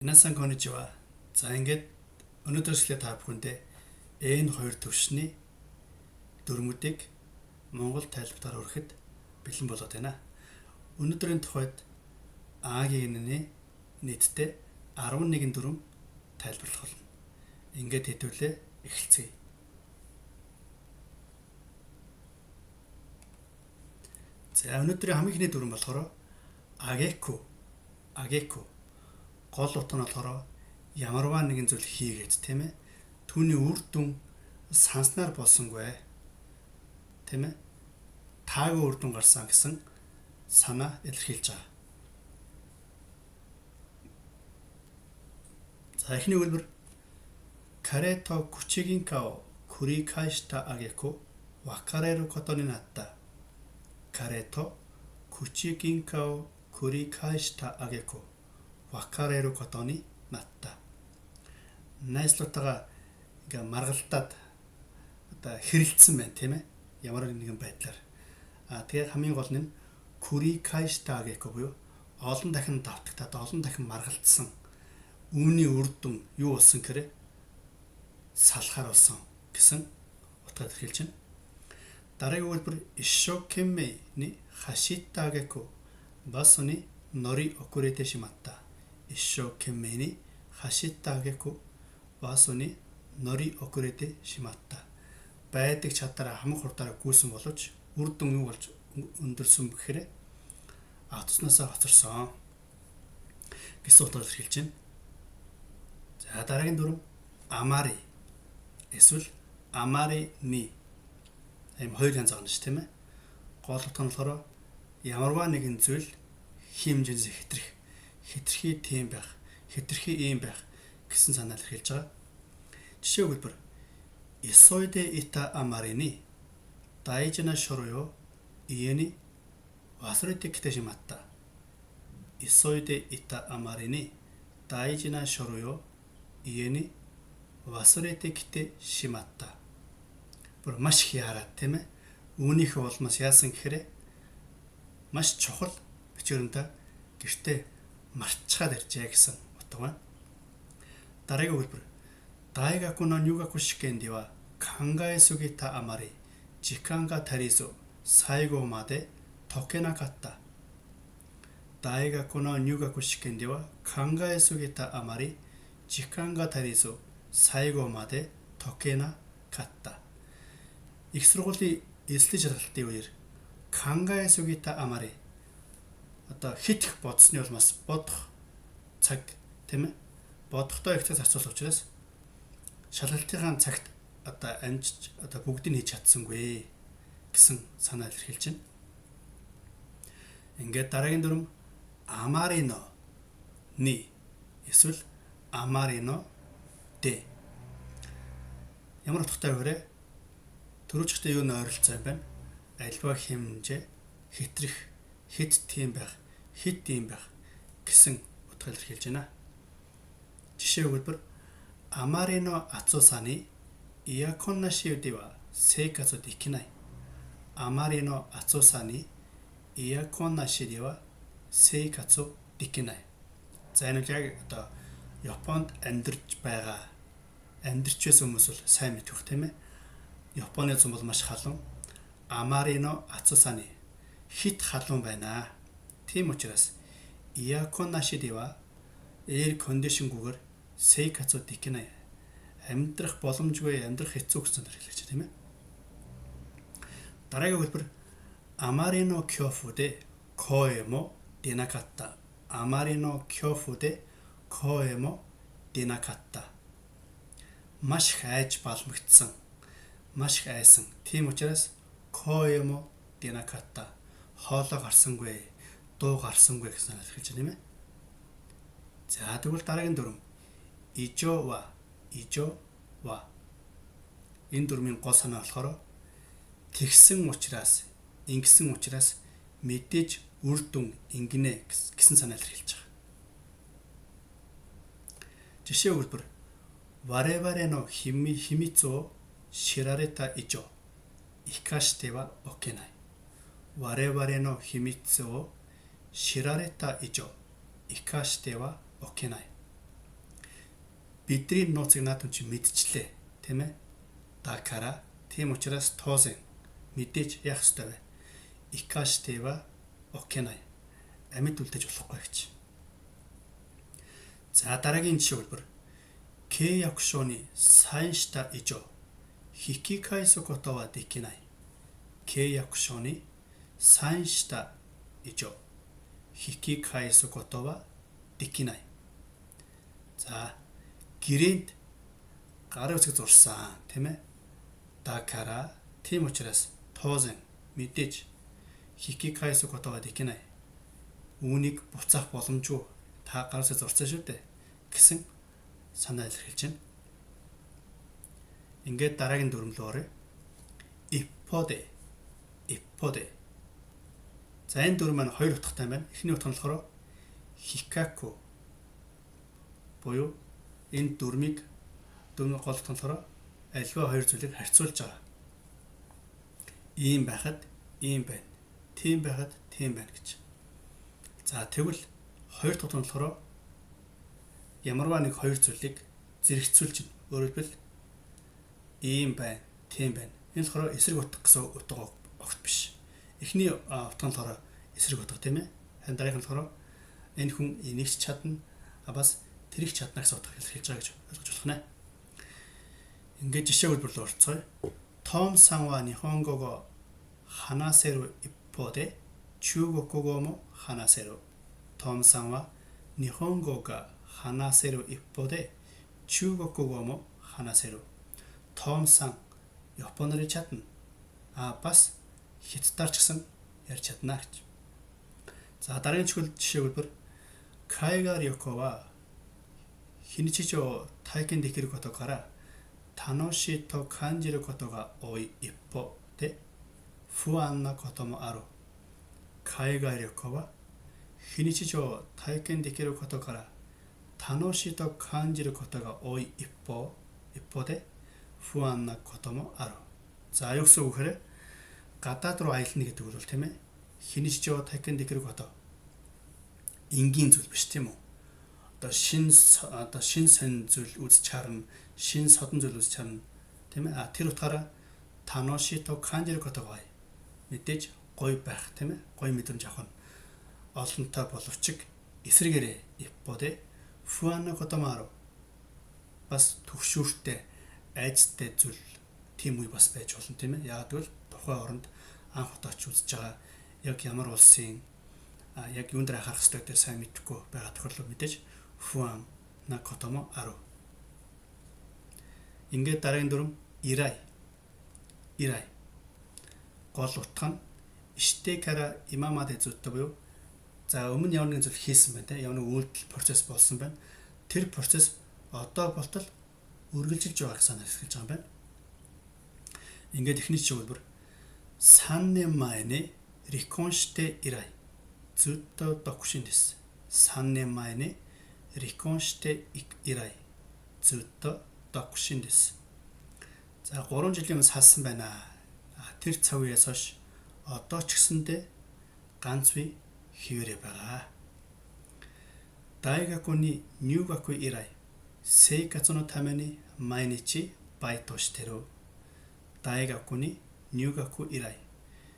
Минасан коничива. За ингээд өнөөдөр эхлээд та бүхэндээ N2 түвшний дүрмүүдийг монгол тайлбарлаар хүрэхэд бэлэн болоод байна. Өнөөдрийн тухайд А-гийн энэний нийтдээ 11 дүрэм тайлбарлах болно. Ингээд хэдүүлээ эхэлцгээе. За өнөөдрийн хамгийн эхний дүрэм болохоор агеку. Агеку. Гол утга нь болохоор ямарваа нэгэн зүйл хийгээд тийм ээ. Түүний үр дүн санснаар болсонгүй. Тийм ээ. Таагүй үр дүн гарсан гэсэн санаа илэрхийлж байгаа. За эхний өгүүлбэр 彼と口喧嘩を繰り返した挙句別れることになった。彼と口喧嘩を繰り返した挙句別れることになった. Найзлуутайгаа ингээ маргалдаад одоо хэрэлдсэн байна тийм ээ. Ямар нэгэн байдлаар. А тэгээ хамгийн гол нь 繰り返した挙句 буюу олон дахин давтагтаад олон дахин маргалдсан үүний үр дүн юу болсон гэхээр салахаар болсон гэсэн утгаар илэрхийлж байна. Дараагийн өгүүлбэр 一生懸命に走った挙句バスに乗り遅れてしまった。一生懸命に走った挙句バスに乗り遅れてしまった. Байдаг чадвараа хамаг хурдаараа гүйсэн боловч үр дүн юу болж өндөрсөн гэхээр автобуснаасаа хоцорсон гэсэн утгаар илэрхийлж байна. За дараагийн дүрэм あまり эсвэл あまりに ийм хоёр янз байгаа юм шүү тийм ээ. Гол утга нь болохоор ямарваа нэгэн зүйл хэмжээс хэтрэх, хэтэрхий тийм байх, хэтэрхий ийм байх гэсэн санаа илэрхийлж байгаа. Жишээ өгүүлбэр 急いでいたあまりに大事な書類を家に忘れてきてしまった。急いでいたあまりに大事な書類を家に忘れてきてしまった. Бүр маш их яараад тийм ээ. Үүнийхээ улмаас яасан гэхээр маш чухал бичвэрэнтэй гэртээ мартчихаад иржээ гэсэн утга байна. Дараагийн өгүүлбэр 大学の入学試験では考えすぎたあまり時間が足りず最後まで解けなかった。大学の入学試験では考えすぎたあまり時間が足りず最後まで解けなかった. Их сургуулийн эзлэх шалгалтын үеэр 考えすぎたあまり одоо хэт их бодсны улмаас бодох цаг тийм ээ. Бодохдоо их цаг зарцуулах учраас шалгалтынхаа цагт одоо амжиж одоо бүгдийг хийж чадсангүй гэсэн санаа илэрхийлж байна. Ингээд дараагийн дүрэм あまりのに эсвэл あまりので ямар утгатай вэ? Түрүүчтэй юу ойролцоо юм байна? Альва хэмжээ, хэтрэх, хэт тийм байх, хэт ийм байх гэсэн утга илэрхийлж байна. Жишээ өгүүлбэр あまりの暑さにエアコンなしでは生活できない。あまりの暑さにエアコンなしでは生活できない. За энэ яг одоо Японд амьдарч байгаа амьдарч байсан хүмүүс бол сайн мэдэх тийм ээ. Японы зам бол маш халуун. あまりの暑さに хэт халуун байна. Тийм учраас エアコンなしでは air condition -гүйгээр 生活できない. Амьдрах боломжгүй, амьдрах хэцүү гэсэн хэрэглэж тийм ээ. Дараагийн өгүүлбэр あまりの恐怖で声も出なかった。あまりの恐怖で声も出なかった. Маш их айж балмагдсан. Маш их айсан. Тийм учраас 声も出なかった. Хоолой гарсангүй, дуу гарсангүй гэсэн илэрхийлж байна тийм ээ. За тэгвэл дараагийн дүрэм 以上は以上は энэ дүрмийн гол санаа болохоор тэгсэн учраас ингэсэн учраас мэдээж үр дүн ингэнэ гэсэн санаа илэрхийлж байгаа. Жишээ өгүүлбэр 我々の秘密を知られた以上生かしてはおけない。我々の秘密を知られた以上生かしてはおけない。Бидний нууцыг наад хүн чинь мэдчихлээ, тийм ээ. だから тийм учраас 当然 мэдээж яах ёстой вэ? 生かしてはおけない. Амьд үлдээж болохгүй гэж. За дараагийн жишээ өгүүлбэр. 契約書にサインした以上引き返すことはできない。契約書にサインした以上引き返すことはできない。За гэрээнд гарын үсэг зурсан, тийм ээ. だから тийм учраас 当然 мэдээж 引き返すことはできない. Үүнийг буцаах боломжгүй. Та гарын үсэг зурсан шүү дээ гэсэн санаа илэрхийлж байна. Ингээд дараагийн дүрэм рүү оръё. 一方で一方で. За энэ дүрэм маань хоёр утгатай байна. Эхний утга нь болохоор 比較 буюу энэ дүрмийг дүрмийн гол утга нь болохоор аливаа хоёр зүйлийг харьцуулж байгаа. Ийм байхад ийм байна. Тийм байхад тийм байна гэж. За тэгвэл хоёр дахь утга нь болохоор ямарваа нэг хоёр зүйлийг зэрэгцүүлж байна. Өөрөөр хэлбэл ийм байна, тийм байна. Энэ болохоор эсрэг утга гэсэн утга огт биш. Эхний утга нь болохоор эсрэг утга, тийм ээ. Харин дараагийнх нь болохоор энэ хүн энийг ч чадна, а бас тэрийг ч чадна гэсэн утга илэрхийлж байгаа гэж ойлгож болох нэ. Ингээд жишээ өгүүлбэр рүү орцгоё. トムさんは日本語を話せる一方で中国語も話せる。トムさんは日本語が話せる一方で中国語も話せる。 Том сан японоор чадна. А бас хятадаар ч гэсэн ярьж чадна гэж. За дараагийн жишээ өгүүлбэр. 海外旅行は非日常を体験できることから楽しいと感じることが多い一方で不安なこともある。海外旅行は非日常を体験できることから楽しいと感じることが多い一方で不安なこともある。За юу гэсэн үг вэ? Гадаад руу аялна гэдэг бол тийм ээ. 非日常を体験できること энгийн зүйл биш, тийм үү? Одоо шин сонь зүйл үзэж харна, шин содон зүйл үзэж харна, тийм ээ. А тэр утгаараа 楽しいと感じることが мэдээж гоё байх, тийм ээ. Гоё мэдрэмж авах нь олонтой боловч эсрэгээрээ 一方で不安なこともある бас түгшүүртэй, айдастай зүйл тийм үе бас байж болно, тийм ээ. Яг гэвэл тухайн оронд анх удаа очиж үзэж байгаа яг ямар улсын яг юун дээр анхаарах ёстой гэдэг сайн мэдэхгүй байгаа тохиолдол мэдээж 不安なこともある. Ингээд дараагийн дүрэм 以来以来 гол утга нь してから今までずっと буюу за өмнө ямар нэгэн зүйл хийсэн байна те, ямар нэг үйлдэл процесс болсон байна. Тэр процесс одоо болтол үргэлжилж байгаа гэсэн санаа илэрхийлж байгаа юм байна. Ингээд эхний жишээ өгүүлбэр. 3年前に離婚して以来ずっと独身です。3年前に離婚して以来ずっと独身です。За 3 жилийн өмнө салсан байна. Тэр цаг үеэс хойш одоо ч гэсэндээ ганц бие хэвээрээ байгаа. 大学に入学以来生活のために毎日バイトしてる。大学に入学以来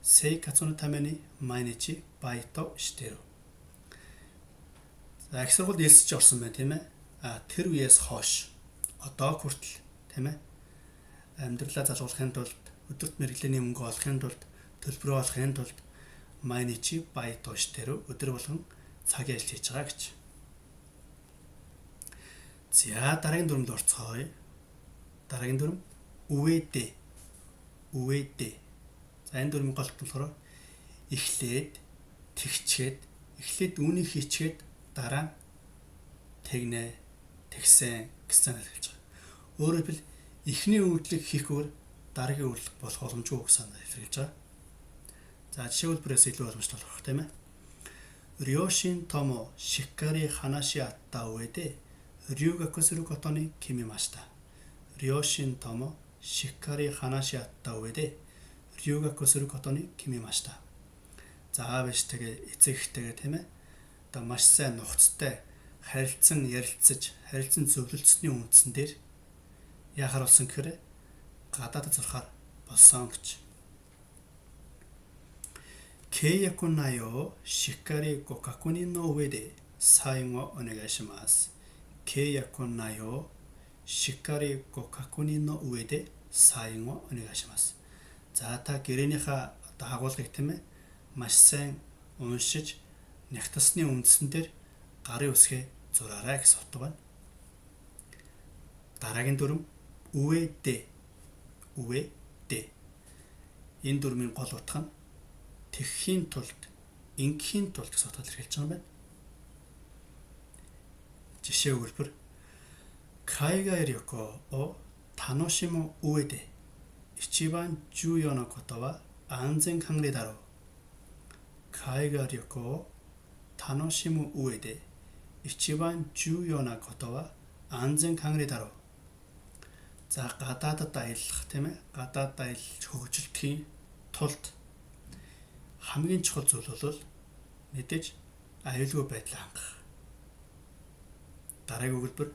生活のために毎日バイトしてる。За их сургуульд элсэж орсон байна, тийм ээ. А тэр үеэс хойш одоо хүртэл, тийм ээ. Амьдралаа залгуулахын тулд, өдөрт мэргэжлийн мөнгө олохын тулд, төлбөрөө олохын тулд 毎日バイトしてる өдөр болгон цагийн ажил хийж байгаа гэж. За дараагийн дүрэмд орцгоё. Дараагийн дүрэм 上で上で. За энэ дүрмийн гол болохоор эхлээд тэгчгээд, эхлээд үүнийг хийчгээд дараа нь тэгнэ, тэгсэн гэсэн санаа хэлж байгаа. Өөрөөр хэлбэл эхний үйлдэлийг хийхгүйгээр дараагийн үйлдэл болох боломжгүй гэсэн санаа илэрхийлж байгаа. За жишээ өгүүлбэрээс илүү боломжтой болох, тийм ээ. 両親ともしっかり話し合った上で留学することに決めました。両親ともしっかり話し合った上で留学することに決めました。За аав ээжтэйгээ, эцэг эхтэйгээ, тийм ээ. Одоо маш сайн нухацтай Харилцан ярилцаж, харилцан зөвлөлдсөний үндсэн дээр яахаар болсон гэхээр гадаадд сурахаар болсон гэж. 契約内容をしっかりご確認の上でサインをお願いします。契約内容をしっかりご確認の上でサインをお願いします。За та гэрээнийхээ одоо агуулгыг тийм ээ маш сайн уншиж нягтасны үндсэн дээр гарын үсгээ зураарай гэсэн утга байна. Дараагийн дүрэм ҮВД. ҮВД. Энэ дүрмийн гол утга нь тэгхийн тулд, ингээхийн тулд гэсэн утгаар илэрхийлж байгаа юм байна. Жишээ өгүүлбэр 海外旅行を楽しむ上で一番重要なことは安全管理だろう。海外旅行を楽しむ上で一番重要なことは安全管理だろう。За гадаадад аялах тийм ээ гадаадад аялж хөгжилтхийн тулд хамгийн чухал зүйл бол мэдээж аюулгүй байдлаа хангах. Дараагийн өгүүлбэр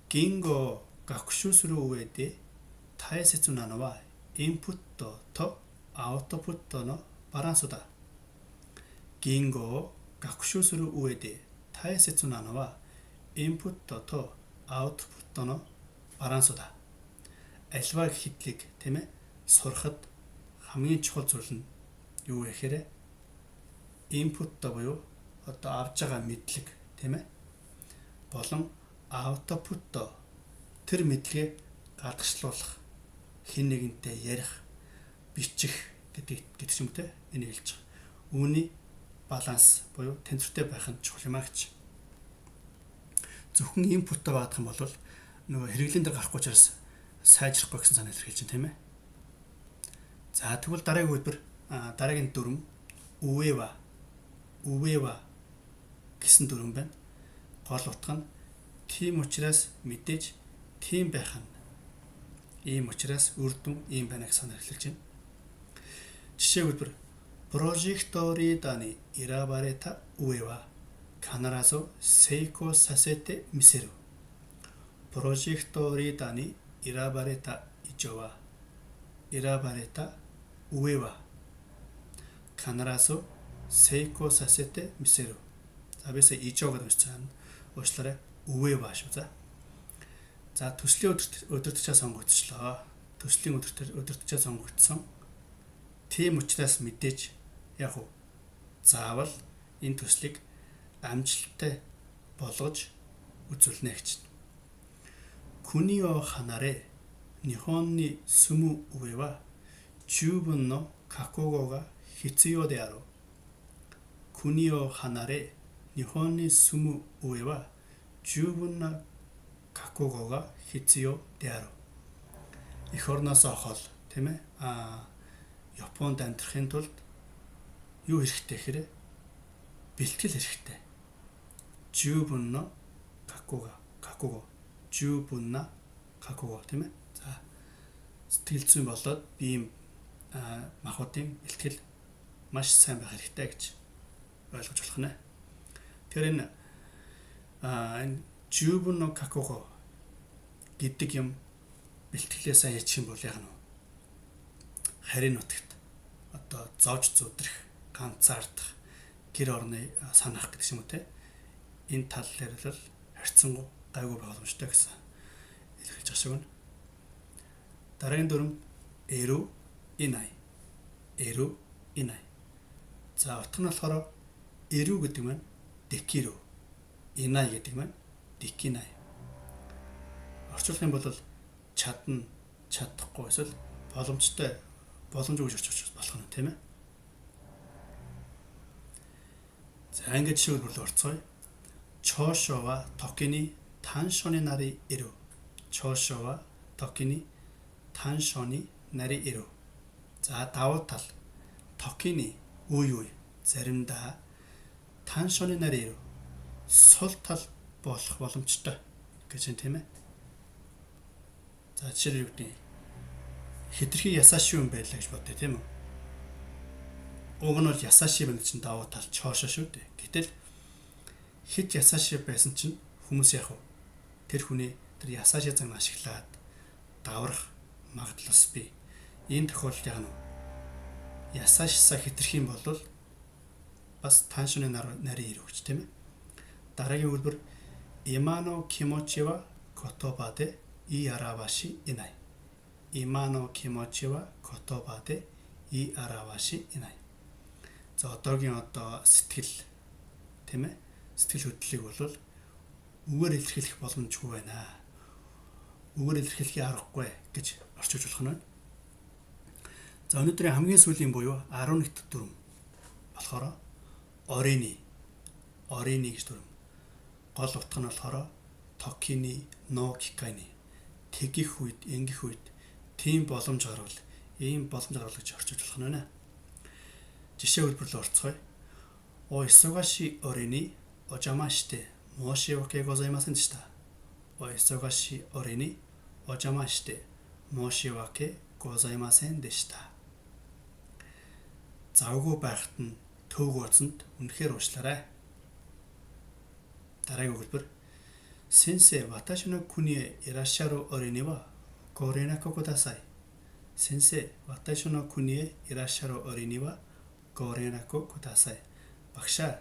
言語を学習する上で大切なのはインプットとアウトプットのバランスだ。言語を学習する上で大切なのはインプットとアウトプットのバランスだ。Альва хэдлийг тийм ээ сурахад хамгийн чухал зүйл нь юу вэ гэхээр input буюу одоо авж байгаа мэдлэг тийм ээ болон output тэр мэдлэгээ гадагшлуулах, хэн нэгэнтэй ярих, бичих гэдэг гэдэг юм те энийг хэлж байгаа. Үүний баланс буюу тэнцвэртэй байх нь чухал юм а гэж. Зөвхөн input баадах юм бол нөгөө хэрэглэн дээр гарахгүй учраас сайжрахгүй гэсэн санаа илэрхийлж байна тийм ээ. За тэгвэл дараагийн өгүүлбэр дараагийн дүрэм 上は 上は гэсэн дүрэм байна. Гол утга нь тийм учраас мэдээж тийм байх нь ийм учраас үр дүн ийм байна гэсэн санаа илэрхийлж байна. Жишээ өгүүлбэр プロジェクトリーダーに選ばれた上は必ず成功させてみせる。プロジェクトリーダーに選ばれた以上は選ばれた上は必ず成功させてみせる. За би сая 以上 гэдэг уншсан. Уучлаарай. 上は шүү. За. За төслийн удирдагчаа сонгогдчихлоо. Төслийн удирдагчаа сонгогдсон. Тийм учраас мэдээж яг уу заавал энэ төслийг амжилттай болгож үзүүлнэ гэж. 国を離れ日本に住む上は十分の覚悟が必要である。国を離れ日本に住む上は十分な覚悟が必要である。Эх орноосоо хол тийм ээ а Японд амьдрахын тулд юу хэрэгтэй гэхээр бэлтгэл хэрэгтэй. 十分の覚悟覚悟十分な覚悟тийм ээ. За сэтгэл зүйн болоод биеийн махбодын бэлтгэл маш сайн байх хэрэгтэй гэж ойлгож болох нэ. Тэгэхээр энэ энэ 十分の覚悟 гэдэг юм бэлтгэлээ сайн хийчих юм бол яг нь харийн нутагт одоо зовж зүдрэх, ганцаардах, гэр орны санах гэдэг юм уу те. Энэ тал дээр бол харьцангуй гайгүй байх боломжтой гэсэн илэрхийлж байгаа шиг байна. Дараагийн дүрэм える いない. える いない. За утга нь болохоор える гэдэг маань できる. いない гэдэг маань できない. Орчуулах юм бол чадна, чадахгүй эсвэл боломжтой, боломжгүй гэж орчуулж болох нь тийм ээ. За ингээд жишээ өгүүлбэр рүү орцгоё. 長所は時に短所になり得る. 長所は時に短所になり得る. За давуу тал 時に үе үе заримдаа 短所になり得る сул тал болох боломжтой гэж юм тийм ээ. За жишээлбэл юу гэдэг хэтэрхий 優しい юм байлаа гэж бодъё тийм үү? Уг нь бол 優しい байна чинь давуу тал 長所 шүү дээ. Гэтэл Хэд ясааши байсан чинь хүмүүс яах вэ? Тэр хүний тэр ясааши зан ашиглаад даврах магадлал бас бий. Энэ тохиолдолд яах нь вэ? Ясаашса хэтэрх юм бол бас тааншины нарийн ирэх гэж тийм ээ. Дараагийн өгүүлбэр Имано кимочи ва котоба де иараваши инай. Имано кимочи ва котоба де иараваши инай. За одоогийн одоо сэтгэл тийм ээ. Сэтгэл хөдлөлийг бол үгээр илэрхийлэх боломжгүй байна. Үгээр илэрхийлэхийг аргагүй гэж орчуулж болох нь байна. За өнөөдрийн хамгийн сүүлийн буюу 11 дахь дүрэм болохоор орини. Орини гэж дүрэм. Гол утга нь болохоор токини но кикайни. Тэгэх үед, ингэх үед тийм боломж гарвал, ийм боломж гарвал гэж орчуулж болох нь байна. Жишээ өгүүлбэр рүү орцгоё. О исогаши орини ожамашите мошиоке гозаймасен дешта. О исогаши орини ожамашите мошиоке гозаймасен дешта. Завгүй байхад нь төв гоцонд үнэхээр уучлаарай. Дараагийн өгүүлбэр Сенсей ваташи но куни э ирашшару ори ни ва го ренраку кудасай. Сенсей ваташи но куни э ирашшару ори ни ва го ренраку кудасай. Багшаа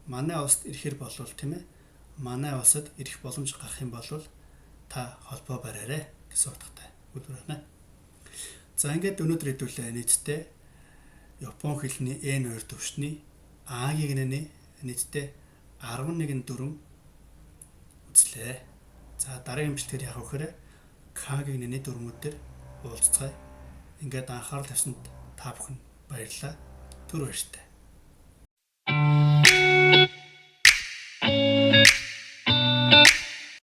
манай улсад ирэхэр болвол тийм ээ. Манай улсад ирэх боломж гарах юм бол та холбоо бариарай гэсэн утгатай өгүүлбэр байна. За ингээд өнөөдөр хэдүүлээ нийтдээ Япон хэлний N2 төвшний А-гийн гинэний нийтдээ 11 дүрэм үзлээ. За дараагийн бичлэгээр яах вэ гэхээр К-гийн гинэний дүрмүүд дээр уулзцгаая. Ингээд анхаарал тавьсанд та бүхэн баярлалаа. Түр баяртай.